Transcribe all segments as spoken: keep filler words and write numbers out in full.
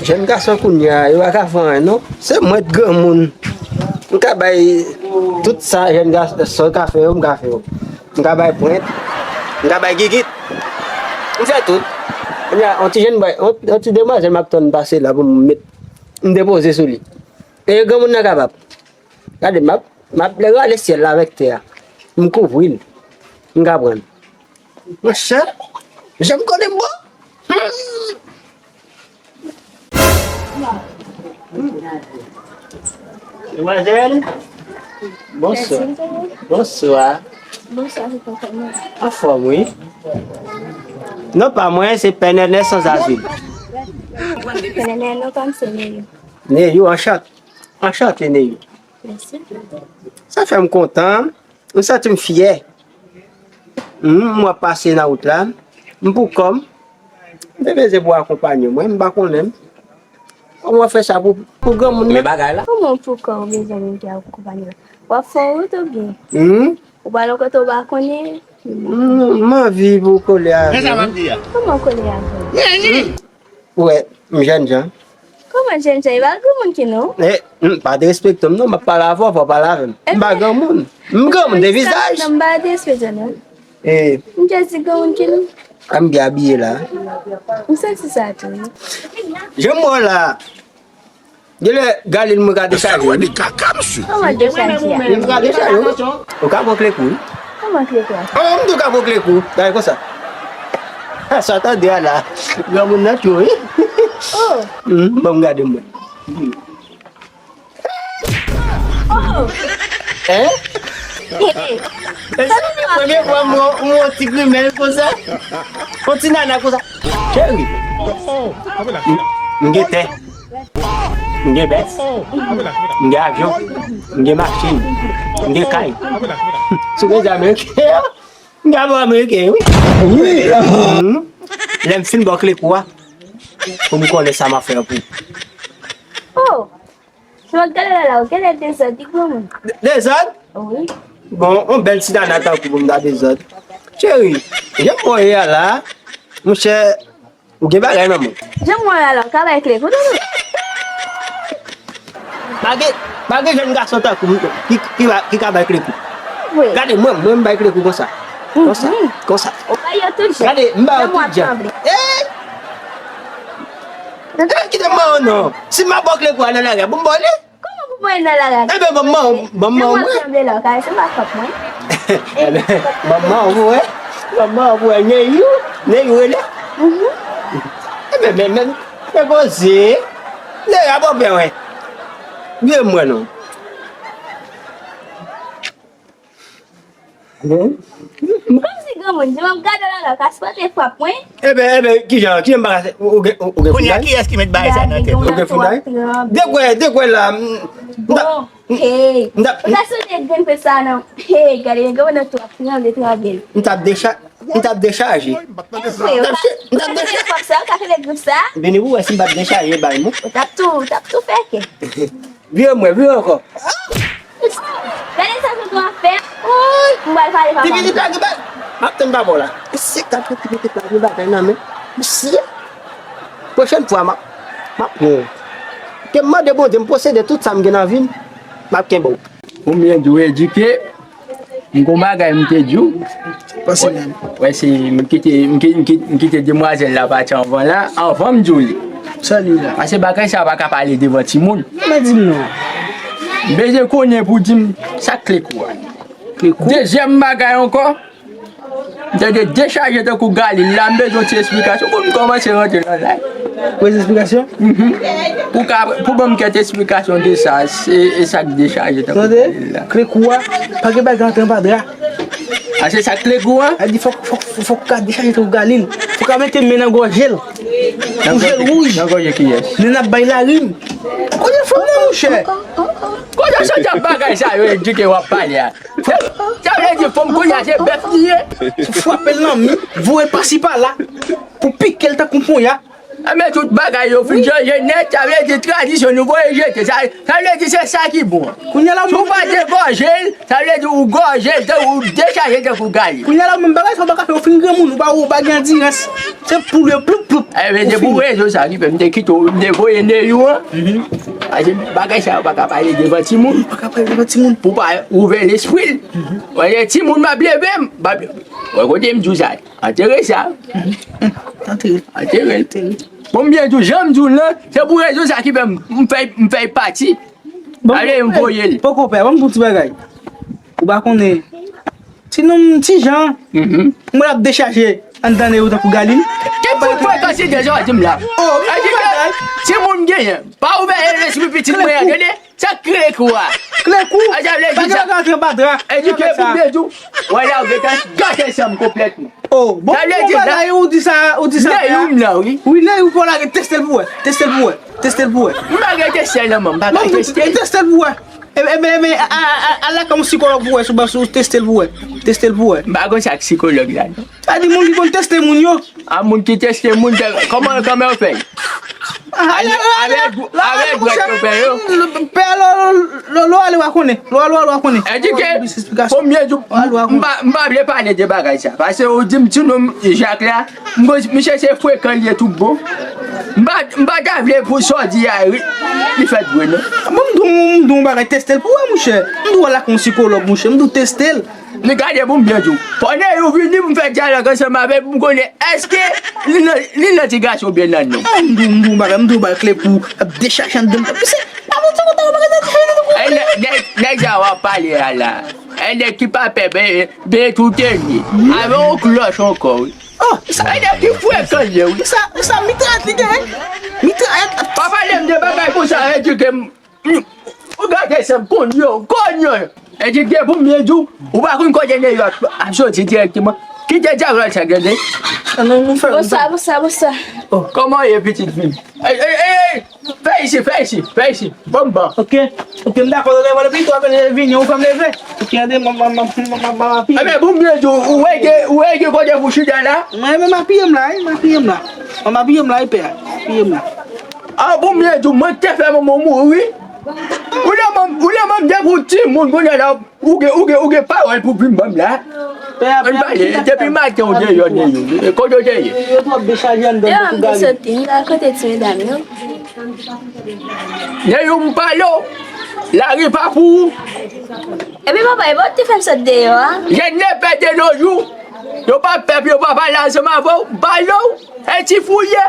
Jèn gason kounye a, yo pa ka fè anyen non. Se mwen k granmoun. M ka bay tout sa jèn gason ka fè yo, m ka fè yo. M ka bay pwent, m ka bay gigit. M fè tout. Kounye a, yon ti jèn bòy, yon, yon ti demwazèl m ap tann pase la pou m met, m depoze sou li. E granmoun nan kapab. Gade, m ap, m ap rale syèl la avèk tè a. M kouvri l. M ka pran l. Monchè, jan m konnen m bon. Demwazèl, bonswa. Bonswa. Bonswa, se kontan. Anfòm, wi. Non pa mwen, se Pè Nènè Sanzazil. Pè Nènè, non pa m se Neyou. Neyou, anchante. Anchante, Neyou. Mèsi. Sa fè m kontan. M santi m fyè. M, m wè pase nan wout la. M pou kò m. M te bezwen pou akonpanye mwen. M pa konnen. Kòman w fè sa pou, pou granmoun nan? Men bagay la. Kòman pou kò w bezwen moun ki akonpanye w? W ap fè wout oubyen? Hmm? Ou pral yon kote w pa konnen? Hmm, m anvi pou w kole avè m. Kòman kole avè m? Ou wè, m jènjan. Kòman jènjan? E pa granmoun ki non? E, m, pa derespekte m non, m ap pale avè w, fò w pale avè m. M pa granmoun. M granmoun de vizaj. Non, m pa derespekte w non. E. M jis di granmoun ki non. A m byen abiye la. M santi sa tou wi. Jan m wè w la, genlè galil mwen ka dechaje wi. Kòman dechaje a? Mwen ka dechaje wi. Ou ka pran kle kou wi. Kòman kle kou a? Oh, m tou ka pran kle kou. Gade konsa. Ha, sa tande a la. Granmoun nan cho wi. Oh. Hmm, bon, m gade mwen. Oh. Hein? E se premye fwa m wè yon ti grimèl konsa. Yon ti nana konsa. Cheri. M, m gen tè. M gen bèt. M gen avyon. M gen machin. M gen kay. Sou gen ameriken. M gen avyon ameriken, wi. Wi. Hmm. Lè m fin ba w kle kou a, pou m konnen sa m ap fè pou ou. Oh. Si w ap gade la la, ou genlè dezòd, wi granmoun. De-, dezòd? Wi. Bon, yon bèl ti nana tankou pou m ta dezòd. Cheri, jan m wè w ye a la, monchè, ou gen bagay nan men w. Jan m wè w la la, ou ka bay kle kou tou. Pa gen, pa gen jèn gason tankou m ki, ki, ki ka bay kle kou. Wi. Gade mwen, mwen m bay kle kou konsa. Konsa, konsa. Ou bay yo tout jèn. Gade, m ba yo tout jèn. Ey! Ey, kite m ba w non. Si m ap ba w kle kou a nan lari a, pou m ba w li? Kòman pou mwen nan lari a? Enben, ban m ban w, ban m ban w mwen. Janm ap sanble la, ou ka wè se pa fòt mwen. Enben, ban m ban w pou wè. Ban m ban w pou wè. Neyou, Neyou rele. Mhm. Enben, men, men, men koze. Neyou a bòpè wè. Vye mwen non. Kòmsi granmoun, di m ap gade w la la, w ka sipoze frap mwen. Enben, enben, kijan, kijan m pa ka, ou, ou gen, ou, ou gen fouday? Kounye a, kiyès ki met bagay sa nan tèt ou? Ou gen fouday? Dekwè, dekwè la, m, m ta, bon, hey, m ta, ou ta sonje grenn frè sa non. Hey, gade, granmoun nan twò tranble, tranble. M t ap decha-, m t ap dechaje. M t ap dechaje. Frè, ou ka, ou ka fè frap sa, ou ka fè grif sa. Vini pou wè si m p ap dechaje bay mwen. Ou t ap tou, ou t ap tou fè kè. Vire mwen, vire ankò. Gade sa tonton ap fè. Woy! M pral pale papa m. Ti pitit la ki bay. M ap tann papa w la. Mesye k ap fè ti pitit la gen bagay nan men. Mesye. Pwochèn fwa, m ap, m ap pran w. Ke m mande Bondye, m posede tout sa m gen nan vi m, m ap kenbe w. Ou byen di w edike. M gon bagay m te di w. Pase menm. Wè, se m kite, m ki-, m ki-, m kite demwazèl la pati anvan la, anvan m di w li. Sa li la? Pase bagay sa pa ka pale devan timoun. Mwen di m non. M bezwen konnen pou di m sa k kle kou a. Kle kou? Dezyèm bagay ankò, m tande dechaje tankou galil la, m bezwen yon ti esplikasyon pou m kòmanse rantre nan lay. Pou esplikasyon? Mhm. Pou ka, pou ban m kèk esplikasyon de sa, se, e sa k dechaje tankou galil la. Tande, kle kou a, pa gen bagay antre anba dra. A, se sa k kle kou a? A di fòk, fòk, fòk ka dechaje tankou galil. Fòk ka mete men nan gòje l. Pou je l wouj. Nan gòje kiyès? Nèg ap bay larim. Kote fanm nan, monchè? Kote sa, bagay sa yo edike w ap pale a? Sa vle di fanm kounye a se bèf li ye. Fò frape l nan mi, voye pasi pala, pou pike l tankou ponya. Enben, tout bagay yo fin chanje nèt, sa vle di tradisyon nou voye jete. Sa, sa vle di se sa ki bon. Kounye a la, si w pa degòje l, sa vle di ou gòje l, ou dechaje l tankou Galil. Kounye a la, menm bagay sa w pa ka fè, ou fin granmoun, ou pa, ou pa gen andirans. Se poul yo, ploup, ploup. Enben, se pou rezon sa ki fè m te kite w, m te voye Neyou an. Paske bagay sa yo pa ka pale devan timoun. Pa ka pale devan timoun. Pou pa ouvè lespri l. Wè, timoun m ap leve m, m ap, wè kote m di w sa. Antere sa. Antere. Antere. Bon, m byen di w, jan m di w l lan, se pou rezon sa ki fè m, m fè, m fè pati. Ale, m voye l. Poko pè, ban m di w ti bagay. Ou pa konnen. Ti nonm, ti jan. Mwen ap dechaje anndan Neyou tankou Galil. Ki fout frekans deja w di m la? Oh, e di ke timoun genyen. Pa ouvè lespri pitit mwen an, tande? Sa k Klekou a? Klekou? A, sa vle di sa. Bagay rantre anba dra. E di ke pou byen di w, wè la, ou gentan gate san m konplètman. Oh, bon, sa vle di la, bagay, ou di sa, ou di sa, Neyou m nan, wi. Wi, Neyou, fò lage, teste l pou wè. Teste l pou wè. Teste l pou wè. M pa gen teste l nan men m, m pa ka teste l. Teste l pou wè. Ebyen, ebyen, ebyen, a, a, a, al lakay yon sikològ pou wè, si w teste l pou wè. Teste l pou wè. M pa konn sa k sikològ la, non. Sa di moun ki konn teste moun yo. A, moun ki teste moun, kòman, kòman yo fè? Ale, ale, ale, ale, ale, ale, ale, pè yo. Pè, lò, lò, lò, lò, ale, w a konnen. Lò, lò, lò, w a konnen. Edike, premye jou, m pa, m pa vle pale de bagay sa. Paske ou di m ti nonm Jak la, m, misye se frekan li ye tout bon. M pa, m pa ta vle pou sa w di a, li fèt vre, non. Bon, m di w, m di w yon bagay, teste l pou wè, monchè. M di w al lakay yon sikològ, monchè. M di w teste l. Li gade pou m byen di w. Fò Neyou vini pou m fè dyalòg ansanm avè l pou m konnen èske li nan, li nan ti gason oubyen nan nonm. Ah, m di w, m di w bagay, m di w bagay Klekou ap dechaje anndan l. Misye, pa bon ti kontan bagay sa dechaje anndan l. Nèg, nèg sa w ap pale a la. E nèg ki pa pè, ben, ben tou tènye. Avè yon klòch ankò, wi. Oh, sa e nèg ki frekan l ye, wi. Sa, sa mitrayèt li genyen. Mitrayèt. Pa pale m de bagay konsa, Edike m. Ou gade se m konn yo, konn yo. E di gen pou m byen di w, ou pa konn kote Neyou ap soti dirèkteman. Kite dyalòg sa gade. Bonswa, bonswa, bonswa. Kòman w ye, pitit fi m? Ey, ey, ey, ey! Fè isi, fè isi, fè isi. Ban m ban. Ok, ok, m dakò, lè w vini, ou fè m leve. Ok, ande, m, m, m, m, m, m, m apiye. Ebyen, pou m byen di w, ou wè gen, ou wè gen kote pou chita la? Mwen, m apiye m la, wi, m apiye m la. M apiye m la, wi, pè. Apiye m la. Ah, pou m byen di w, mwen te fè manman w mouri. Ou lè manm, ou lè manm depi w timoun, kounye a la, ou gen, ou gen, ou gen pawòl pou vin ban m la. Ann pale, depi maten w deyò, Neyou. Kote w te ye? Yo twòp dechaje anndan. Deyò m te soti, m t al kote ti medam yo. Neyou, m pale w, lari pa pou ou. Epi papa, e pa w te fè m sot deyò a? Jèn nepè de nos jours, yo pa pèp, yo pa pale ansanm avè w, m pale w, e ti fou w ye.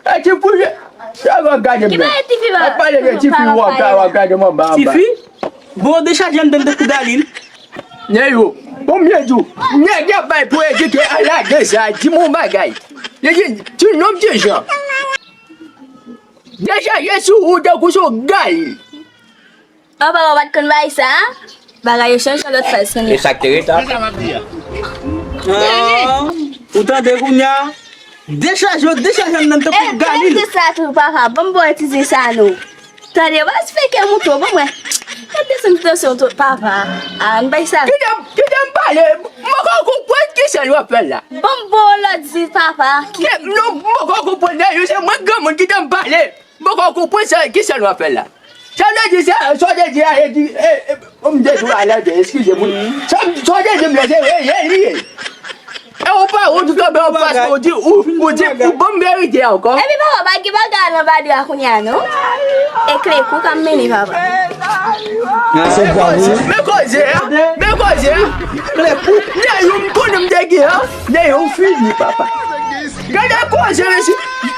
E ti fou w ye. Sa w ap gade m nan. Ki bagay tifi ba? W ap pale de tifi, w ap gade, w ap gade m anba, anba. Tifi? Bon, dechaje anndan tankou Galil. Neyou, bon, m byen di w. Nèg y ap bay pou Edike a lage sa, di m yon bagay. Li di, ti nonm ti jan. Dechaje sou ou tankou sou Galil. An papa w pa t konn bagay sa a? Bagay yo chanje yon lòt faz kounye a. E sa k te ret a? Ah, ou tande kounye a? Dechaje yo, dechaje anndan tankou Galil. E, tande sa tou, papa. Ban m ba w ti zen sa nou. Tande, w pa espeke mouton, ban mwen. Tande sa, mouton, se mouton, papa. Ah, m bay sa. Kite m, kite m pale. M poko konprann kisa l w ap fè la. Ban m ba w lòt zen, papa. Ki, non, m poko konprann, se mwen k granmoun, kite m pale. M poko konprann sa, kisa nou ap fè la. Sa vle di sa, sa w te di a, e di, e, e, m te tou alède, eskize m wi. Sa, sa w te di m la, se reyèl li ye. E ou pa wont ou kanpe anfas mwen, ou di, ou, ou di, ou ban m verite a ankò. Epi papa, pa gen bagay nan badri a kounye a non. E Klekou k ap mennen papa. Men koze a, men koze a. Klekou, Neyou m konnen m te gen an, Neyou fini papa. Gade koze mesye.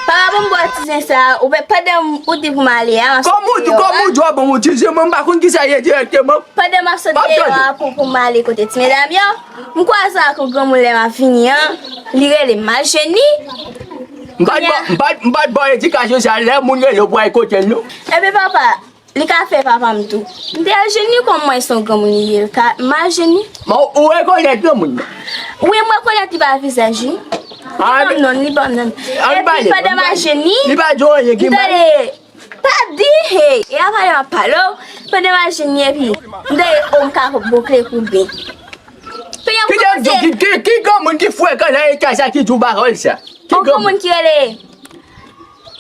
Papa, ban m ba w ti zen sa, ou pe, pandan ou di pou m ale a, m ap soti deyò a. Kòm ou di w ban m yon ti zen, mwen m pa konn kisa ye dirèkteman. Pandan m ap soti deyò a pou, pou m ale kote ti medam yo, m kwaze ak yon granmoun lè m ap vini an, li rele m, m al jwenn li. M pa t ba, m pa t, m pa t ba w edikasyon sa, lè moun rele w pou al kote l non. Ebyen papa, li ka fè papa m tou. M te al jwenn li kòm mwen se yon granmoun li ye, l ka, m al jwenn li. Bon, ou rekonèt granmoun nan? Wi, m rekonèt li pa vizaj li. Li ban m non, li ban m non. Epi pandan m al jwenn li, li pa di w anyen ki mal? Tande, pa di, hey, e a pale m ap pale w. Pandan m al jwenn li epi m tande, o, m ka bouke kou byen. Kite m di w, ki, ki, ki granmoun ki frekan nan eta sa ki di w pawòl sa? Ki granmoun? Yon granmoun ki rele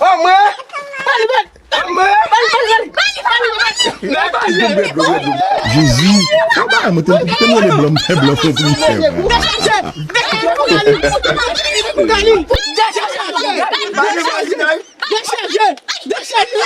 An mwen! An mwen! Jezi, mwen pa mwen te kite mwen le blan, mwen blan fè pou mwen. Dechaje! Dechaje! Dechaje!